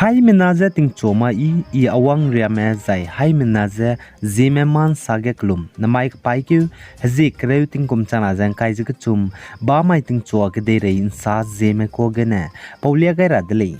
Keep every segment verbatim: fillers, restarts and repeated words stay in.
Haimena je tingchuame i, i awang riame zai haimena je Zeme ma'nsa ge kelum, namai kepaîkeu hezie kereu tingkum changna ze ngkai ze kechum bamai tingchua kedeirei nsa Zeme kuâ gene paulia gai ra de lei.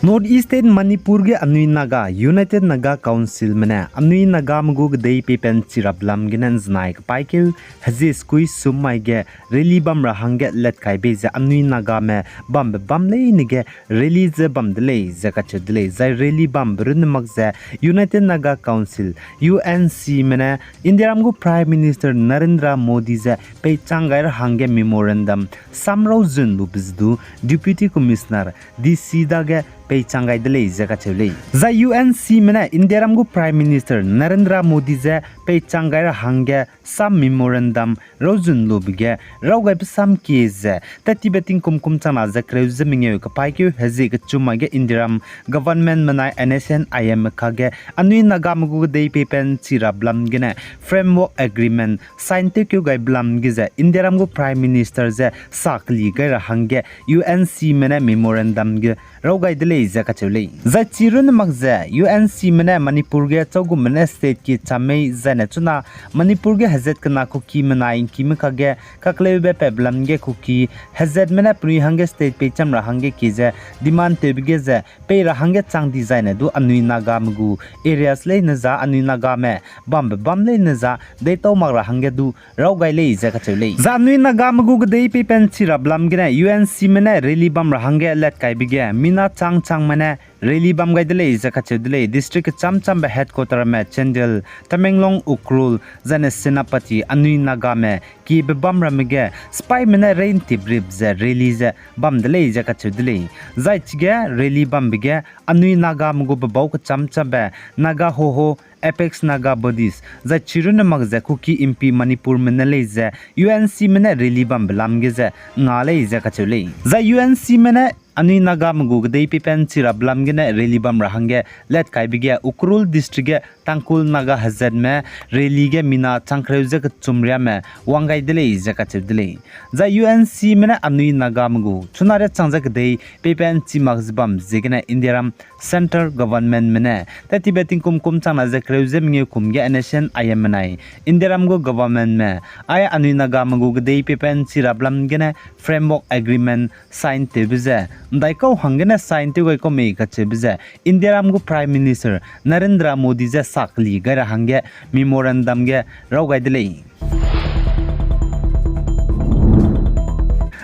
North East State Manipur ge anui Naga, United Naga Councilme ne anui Nagame gu kedei peipen chirap lam gene nzenai kepaîkeu hezie sekui sum mai ge rally bam ra hangge let kai bei ze anui Nagame bambe bam leine ge rally ze bam de lei ze kacheu de lei. Zai rally bambe runne mak ze United Naga Council, U N Cme ne Indiaram gu Prime Minister Narendra Modi je peichang gai ra hangge memorandum sam rauzun lube ze du Deputy Commissioner, D C dage peichang gai de lei ze kacheu lei. Zai U N Cme ne Indiaram gu Prime Minister Narendra Modi je peichang gai ra hangge sam memorandum rauzun lube ge raw gaibe sam kie ze tattibe tingkum kum changna ze kereu ze mengeu kepaîkeu hezie kechum mai ge Indiaram governmentme nai N S C N I M kage anui Nagame gu kedei peipen chirap lam gene framework agreement sign tewkeu gaibe lam ge ze Indiaram gu Prime Minister je sakeli gai ra hangge U N Cme ne memorandum ge raw gai de lei ze kacheu lei. Zai chi runne mak ze U N Cme ne Manipur ge châugumme ne state ki cham mei zaine chuna Manipur ge hezat kena Kukime nai ngkime kage kakleube patbe lam ge Kuki hezatme ne penui hangge state peicham ra hangge kie ze demand tewbe ge ze pei ra hangge chang dizaine du anui Nagame gu areas leine za anui Nagame bambe bam leine za deitau mak ra hangge du raw gai lei ze kacheu lei. Zai anui Nagame gu kedei peipen chirap lam gene U N Cme ne rally bam ra hangge let kaibe ge mina chang changme ne rally bam gai de lei ze kacheu de lei. District kecham chambe headquarterme Chandel, Tamenglong, Ukhrul, zaine Senapati anui Nagame kiebe bam ramme ge sipaime ne rei ntiprip ze rally ze bam de lei ze kacheu de lei. Zai chige rally bambe ge anui Nagame gu bebau kecham chambe Naga Hoho, Apex Naga Bodies, zai chi runne mak ze Kuki M P Manipurme ne lei ze U N Cme ne rally bambe lam ge ze nga lei ze kacheu lei. Zai U N Cme ne anui Nagame gu kedei peipen chirap lam gene rally bam ra hangge let kaibe ge Ukhrul District ge Tangkhul Naga hezatme rally ge mina chang kereu ze kechum riame wang gai de lei ze kacheu de lei. Zai U N Cme ne anui Nagame gu chuna riachang ze kedei peipen chi mak ze bam ziegene Indiaram Central Governmentme ne tattibe tingkum kum changna ze kereu ze mengeu kum ge N S C N I M menai Indiaram gu governmentme ai anui Nagame gu kedei peipen chirap lam gene framework agreement sign tewbe ze ndaikau hanggene sign tew gai kau mei kacheube ze Indiaram gu Prime Minister Narendra Modi je sakeli gai ra hangge memorandum ge raw gai de lei.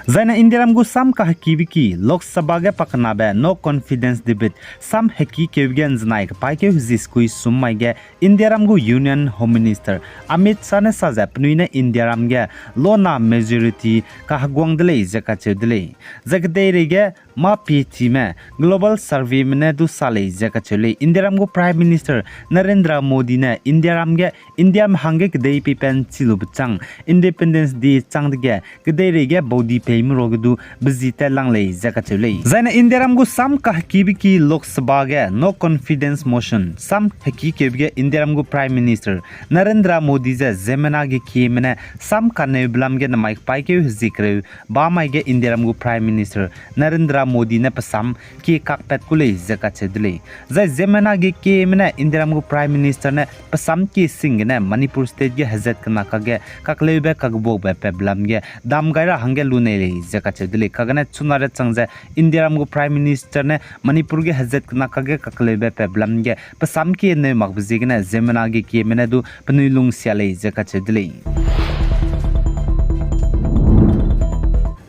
Zaine Indiaram gu sam kahekibe ki Lok Sabha ge pakenabe no confidence debate sam hekikeube ge nzenai kepaîkeu hezie sekui sum mai ge Indiaram gu Union Home Minister Amit Shah ne sa ze penui ne Indiaram ge lona majority kaheguang de lei ze kacheu de lei. Zai kedeirei ge mâ pie time global surveyme ne du sa lei ze kacheu lei. Indiaram gu Prime Minister Narendra Modi ne Indiaram ge Indiame hangge kedei peipen chi lube chang Independence Day chang dege kedeirei ge baudi peime ruage du bezi tat lang lei ze kacheu lei. Zaine Indiaram gu sam kahekibe ki Lok Sabha ge no confidence motion sam hekikeube ge Indiaram gu Prime Minister Narendra Modi je ziemmena ge kieme ne sam kaneube lam ge namai kepaîkeu hezie kereu bamai ge Indiaram gu Prime Minister Narendra Modi ne pe sam kie kakpat ku lei ze kacheu de lei. Zai ziemmena ge kieme ne Indiaram gu Prime Minister ne pe sam kie sing gene Manipur State ge hezat kena kage kakleube kagebuakbe patbe lam ge dam gai ra hangge lunei lei ze kacheu de lei. Kagene chuna riachang ze Indiaram gu Prime Minister ne Manipur ge hezat kena kage kakleube patbe lam ge pe sam kie neu makbe ziegene ziemmena ge kieme ne du penui lungsia lei ze kacheu de lei.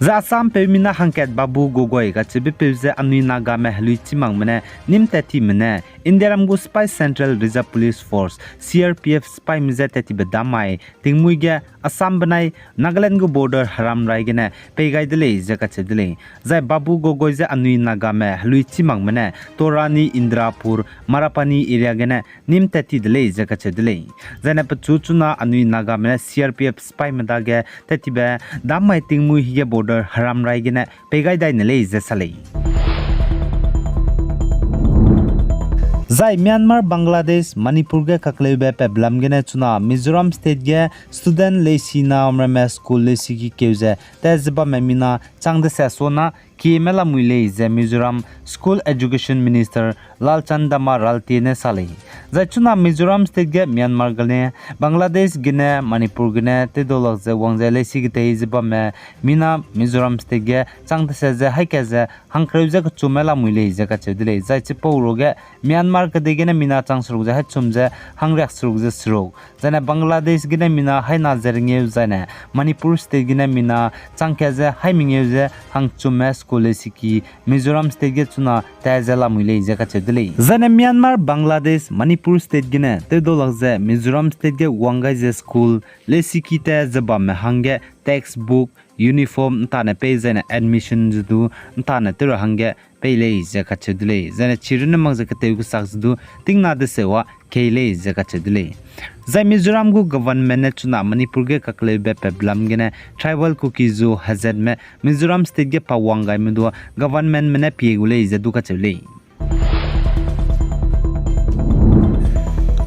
Zai Assam peu mina hangkat Babu Gogoi kacheubepeu ze anui Nagame heluichimakme ne nîm tat time ne Indiaram gu sipai Central Reserve Police Force, C R P F sipaime je tat tibe dam mai tingmuî ge Assam benai Nagaland gu border heram rai gene pei gai de lei ze kacheu de lei. Zai Babu Gogoi je anui Nagame heluichimakme ne Torani, Indrapur, Marapani area gene nîm tat ti de lei ze kacheu de lei. Zaine pechu chuna anui Nagame ne C R P F sipaime dage tat tibe dam mai tingmuî hige border heram rai gene pei gai dai ne lei ze sa lei. Zai Myanmar, Bangladesh, Manipur ge kakleube peblam gene chuna Mizoram State ge student leisi na ramme school leisiki keu ze tat ze bamme mina chang dese sona kieme lamui lei ze Mizoram School Education Minister Lalchandama Ralte ne sa lei. Zai chuna Mizoram State ge Myanmar gene, Bangladesh gene, Manipur gene tewdau lak ze wang ze leisi ketei ze bamme mina Mizoram State ge chang dese ze haika ze hangkereu ze kechumme lamui lei ze kacheu de lei. Zai chipau ruage Myanmar kedei gene mina chang seruk ze haichum ze hangriak seruk ze seruk, zaine Bangladesh gene mina haina ze rengeu, zaine Manipur State gene mina changka ze hai mengeu ze hangchumme school leisiki Mizoram State ge chuna tat ze lamui lei ze kacheu de lei. Zaine Myanmar, Bangladesh, Manipur State gene tewdau lak ze Mizoram State ge wang gai ze school leisiki tat ze bamme hangge textbook, uniform ntane pei zaine admission ze du ntane tew ra hangge pei lei ze kacheu de lei. Zaine chirunne mak ze ketew kesak ze du tingna desewa kei lei ze kacheu de lei. Zai Mizoram gu government ne chuna Manipur ge kakleube peblam gene tribal Kuki-Zo hezatme Mizoram State ge pa wang gaime du governmentme ne pie gu lei ze du kacheu lei.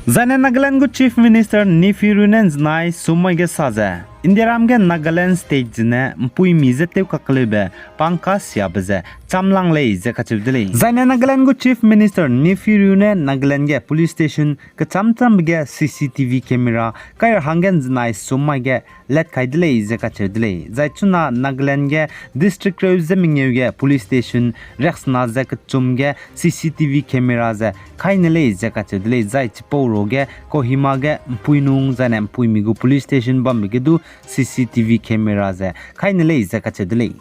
Zaine Nagaland gu Chief Minister Neiphiu Rio ne nzenai sumai ge sa ze, Indiaram ge Nagaland State zene mpuimi ze tew kakleube pangka siabe ze chamlang lei ze kacheu de lei. Zaine Nagaland gu Chief Minister Neiphiu Rio ne Nagaland ge police station kecham chambe ge C C T V camera kai ra hangge nzenai sumai ge let kai de lei ze kacheu de lei. Zai chuna Nagaland ge district reu ze mengeu ge police station riaksena ze kechum ge C C T V camera ze kai ne lei ze kacheu de lei. Zai chipau ruage Kohima ge mpuinung zaine mpuimi gu police station bambe ge du C C T V camera ze kai ne lei ze kacheu de lei.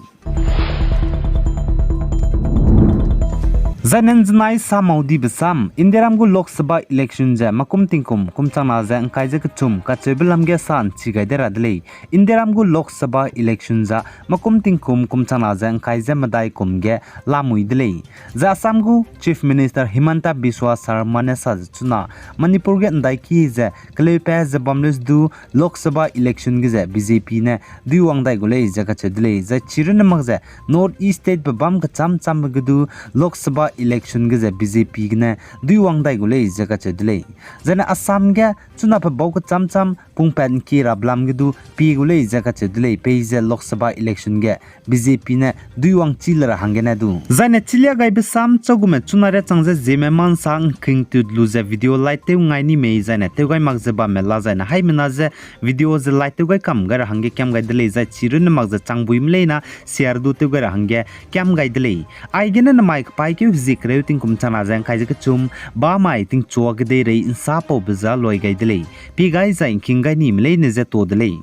Zaine nzenai sa maudibe sam, Indiaram gu Lok Sabha election ze makum tingkum kum changna ze ngkai ze kechum kacheube lam ge sa nchi gai de ra de lei. Indiaram gu Lok Sabha election ze makum tingkum kum changna ze ngkai ze medai kum ge lamui de lei. Zai Assam gu Chief Minister Himanta Biswa Sarma ne sa ze chuna Manipur ge ndaiki ze keleupa ze bam lei du Lok Sabha election ge ze B J P ne duiwang dai gu lei ze kacheu de lei. Zai chirunne mak ze North East state be bam kecham chambe ge du Lok Sabha election ge ze B J P gene duiwang dai gu lei ze kacheu de lei. Zaine Assam ge chuna pe bau kecham cham pungpat nki rabe lam ge du pie gu lei ze kacheu de lei, peize Lok Sabha election ge B J P ne duiwang chi le ra hanggene du. Zaine chilia gaibe sam chagume chuna riachang ze Zeme Mansa ngking tut lu ze video like tew ngai ni mei zaine tew gai mak ze bamme la zaine haimena ze video ze like tew gai kam gai ra hangge kiam gai de lei, zai chirunne mak ze changbuime leina share du tew gai ra hangge kiam gai de lei. Aigene nemai kepaîkeu hezie kereu tingkum changna ze ngkai ze kechum bamai tingchua kedeirei nsa paube ze loi gai de lei. Pie gai zai ngking gai nime leine ze tuâ de lei.